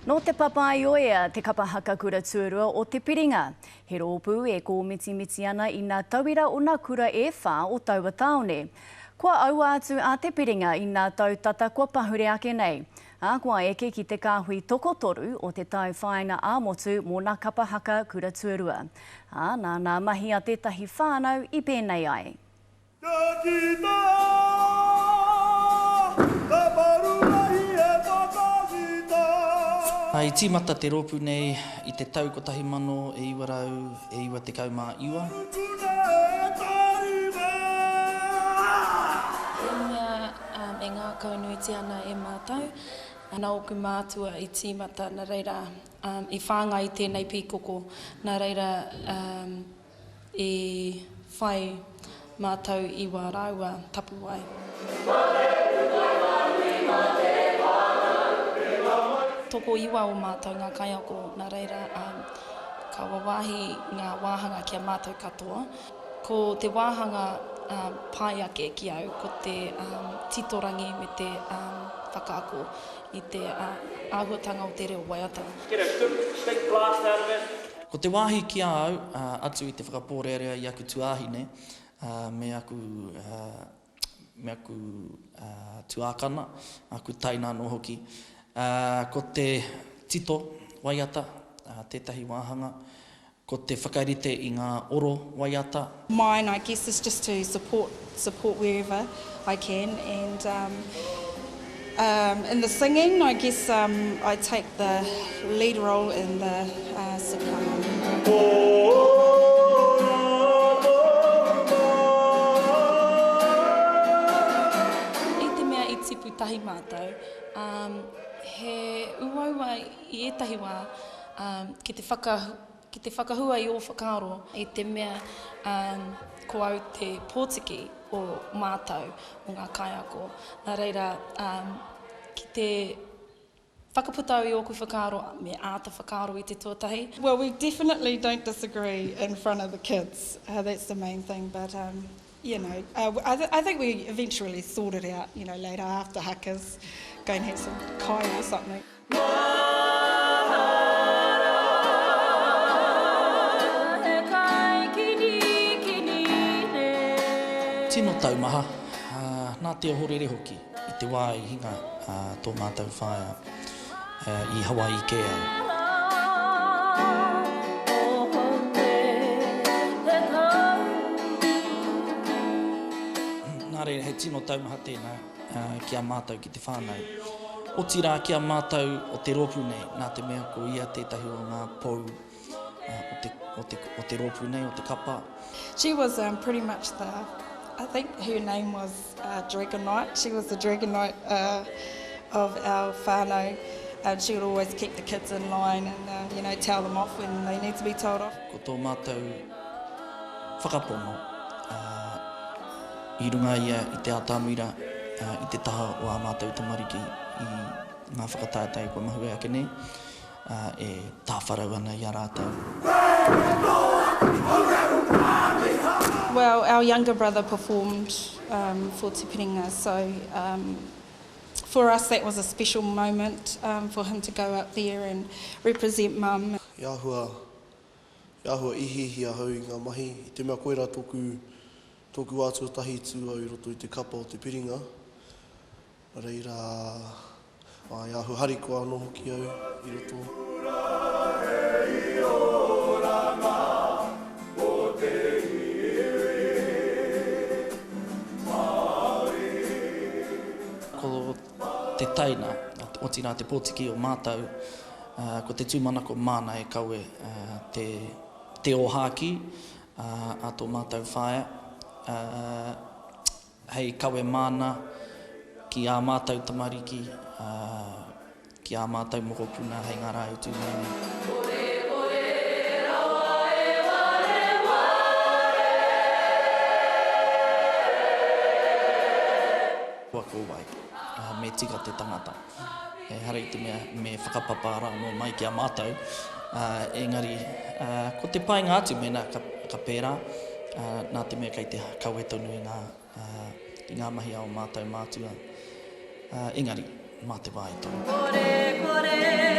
Nō Te Papaioea te kapa haka kura tuarua o Te Piringa. He rōpū e kōmitimiti ana i nā tauira o nā kura e whā o taua tāone. Kua aua atu a Te Piringa i nā tau tata kua pahure ake nei. Ā, kua eke ki te kāhui tokotoru o te tauwhāinga ā-motu mō nā kapa haka kura tuarua. Ā, nā nā mahi a tētahi whānau i pēnei ai. Ka kita, ka paruahi e whakawhita. I tīmata te rōpū nei i te tau 1999. Tuna e tarima. He mea e ngākaunuitia ana e mātou. Nā ōku mātua i tīmata, nā reira i whāngai i tēnei pīkoko, nā reira I whai mātou i wā rāua tapuwae. Tokoiwa o mātou ngā kaiako, nā reira ka wāwāhi ngā wāhanga ki a mātou katoa. Ko te wāhanga pai ake ki au ko te titorangi me te whakaako i te āhuatanga o te reo waiata. Get a good big blast out of it. Ko te wāhi ki a au, atu i te whakapōrearea i aku tuāhine, me aku, me aku tuākana, aku taina anō hoki, ko te tito waiata tētahi wāhanga, ko te whakarite i ngā oro waiata. Mine I guess is just to support support wherever I can and In the singing I guess I take the lead role in the soprano. I te mea i tipu tahi mātou, he uaua i ētahi wā ki te ki te whakahua i ō whakaaro i te mea ko au te pōtiki o mātou, o ngā kaiako. Nā reira, ki te whakaputa au i ōku whakaaro, me āta whakaaro i te tuatahi. Well, we definitely don't disagree in front of the kids, that's the main thing, but you know, I think we eventually sort it out, you know, later after hakas, go and have some kai or something. Tino taumaha, nā te ohorere hoki i te wā i hinga tō mātou whaea i Hawaii kē ai. Nā reira, he tino taumaha tēnā. ki a mātou ki te whānau. Otirā ki a mātou o te rōpū nei, nā te mea ko ia tētahi o ngā pou o te, o te, o te rōpū nei, o te kapa. She was um, pretty much the, I think her name was uh, Dragonite. She was the Dragonite uh, of our whānau. And she would always keep the kids in line and, uh, you know, tell them off when they need to be told off. Ko tō mātou whakapono, ā, i runga ia i te atamira i te taha o ā mātou tamariki i ngā whakataetae kua mahue ake nei, ā, e tāwharau ana i a rātou. Well, our younger brother performed for Te Piringa, so for us that was a special moment for him to go up there and represent mum. I āhua I āhua ihiihi ahau i ngā mahi, i te mea koirā tōku, tōku wā tuatahi i tū au i roto i te kapa o te piringa. Nā reira, ā, i āhua harikoa anō hoki au i roto. Ko te taina, otirā te pōtiki o mātou, Ko te tūmanako māna e kawe te te ōhākī a tō mātou whaea, hei kawe māna ki ā mātou tamariki, ki ā mātou mokopuna hei ngā rā e tū mai nei. Korekore rawa e wareware. Kua ko wai, me tika te tangata. Ehara i te mea me whakapapa rā anō mai ki a mātou, engari ko te painga atu mēnā ka pērā, nā te mea kei te kawe tonu i ngā, i ngā mahi a ō mātou mātua, engari mā te wā e tohu. Korekore.